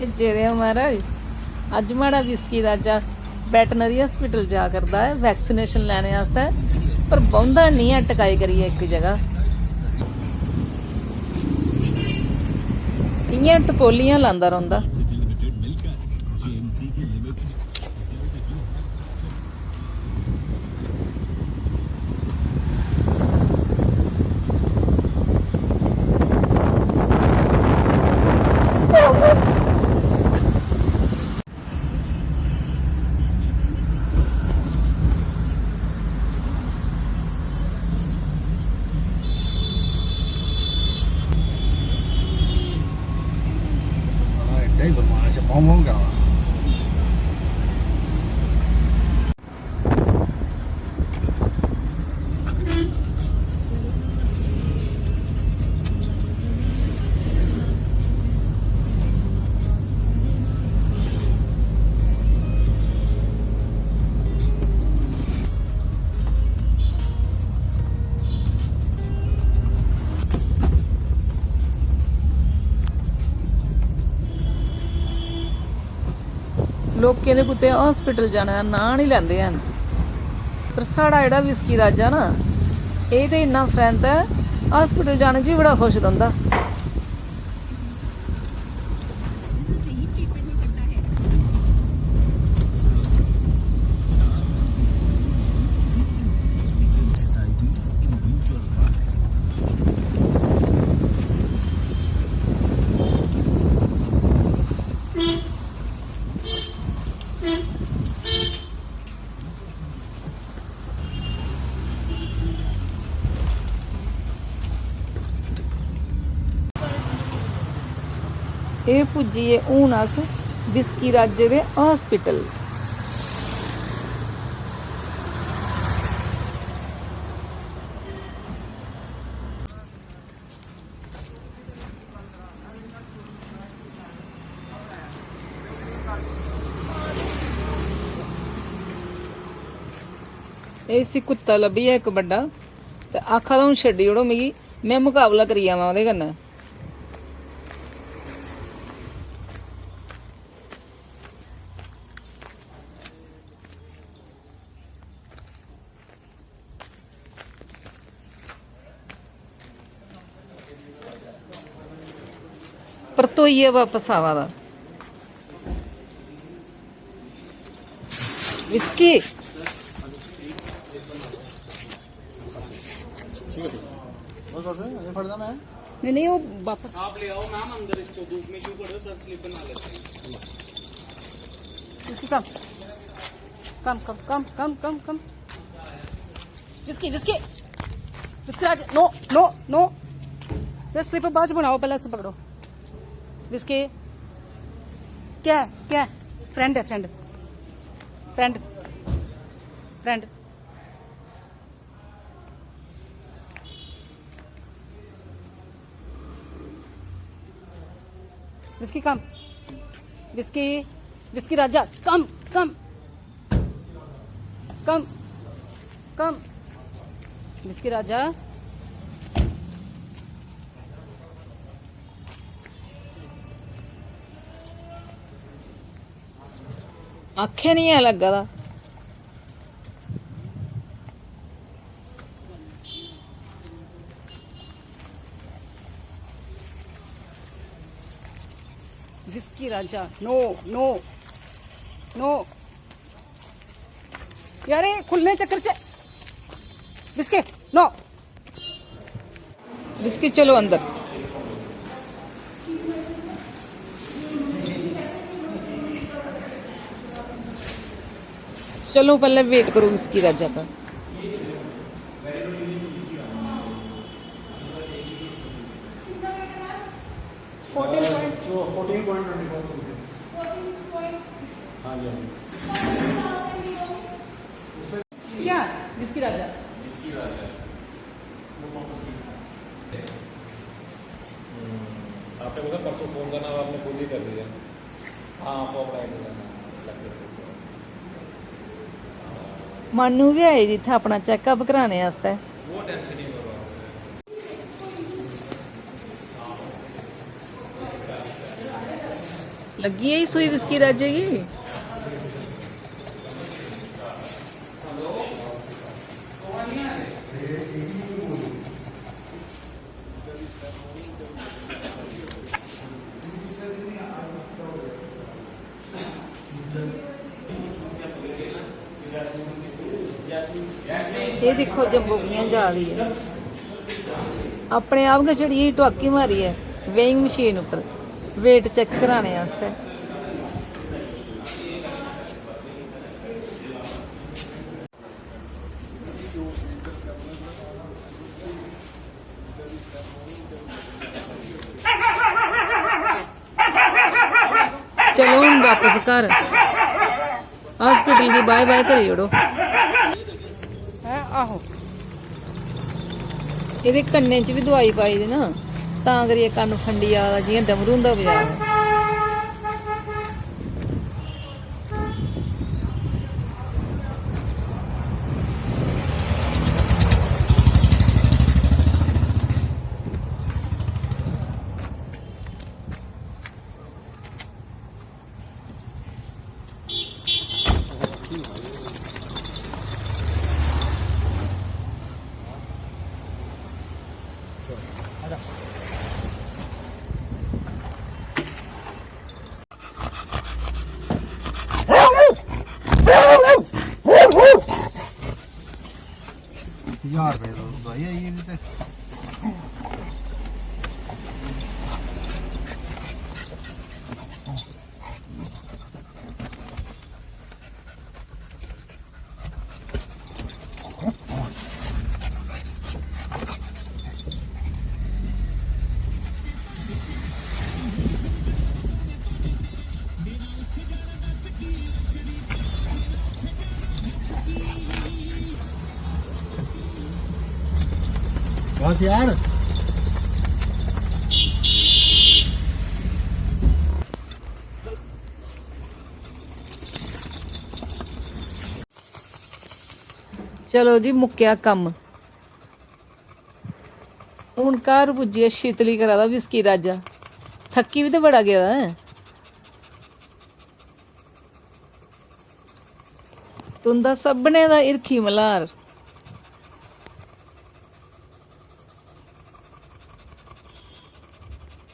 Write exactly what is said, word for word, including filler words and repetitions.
भेजे दे आ महाराज। अज्ज माड़ा विस्की राजा वैटनरी हॉस्पिटल जा करदा ऐ वैक्सीनेशन लैने आस्तै, पर बौंह्दा निं ऐ टकाई करियै इक जगह। इ'यां टपोलियां लांदा रौंह्दा। बड़ा एड्डा ही बदमाश ऐ, भौं भौं करा दा। लोकें दे कुतै हॉस्पिटल जाने दा नांऽ निं लैंदे हैन, पर साढ़ा जेह्ड़ा विस्की राजा ना, एह् ते इन्ना फरैंत ऐ, हॉस्पिटल जाने च बी बड़ा खुश रौंह्दा। एह् पुज्जी गे हून अस विस्की राजे दे हॉस्पिटल। एह् इसी कुत्ता लब्भी गेआ इक बड्डा, ते आखा दा, "हून छड्डी ओड़ो मिगी, में मकाबला करी आवां ओह्दे कन्नै।" परतोइयै बापस आवा दा। विस्की। बस, बस, ये फड़ना मैं। नहीं, नहीं, वो वापस। आप ले आओ मैम अंदर इसको, धूप में क्यों पड़े हो सर, स्लिप बना लेते हैं। इसकी कम। कम, कम, कम, कम, कम, कम। Whisky, whisky. विस्की राज, no, no, no। ये स्लिप बाद च बनाओ, पहले इसे पकड़ो। विस्की। क्या है? क्या है? फ्रेंड है, फ्रेंड। फ्रेंड। फ्रेंड। विस्की, कम। विस्की, विस्की राजा, कम, कम। कम, कम। विस्की राजा। आखे नहीं है लग्गा दा। विस्की राजा, no, no, no। यार, ये खुलने चक्कर च विस्की, no। विस्की, चलो अंदर। चलो, पहले वेट करो विस्की राजा का। Fourteen point. जो fourteen point twenty four something. हाँ जी, हाँ जी। क्या? विस्की राजा। हम्म, आपने बोला परसों फोन करना, आपने खुद ही कर दिया। हाँ, फॉर्म लाइन में जाना है, लग गया। मानू बी आई दी इत्थै अपना चैकअप कराने आस्तै। वो टेंशन ही करो। लग्गी गेई सूई बिस्की राजे गी। एह् दिक्खो जम्बो कि'यां जा दी ऐ, अपने आप गै चढ़ियै टुआकी मारियै वेइंग मशीन उप्पर वेट चैक कराने आस्तै। चलो हून बापस घर, हॉस्पिटल गी बाय बाय करी ओड़ो। हैं, आहो। एह्दे कन्नै च बी दोआई पाई दी ना, तां करियै कन्न फंडी जा दा, जि'यां डमरू होंदा बजा दा। ज्हार रपेऽ दी दोआई आई एह्दी ते। बस यार। चलो जी, मुक्केआ कम्म। हून घर पुज्जियै शीतली करा दा बिस्की राजा। थक्की बी ते बड़ा गेदा ऐ। तुं'दा सभनें दा हिरखी मल्हार।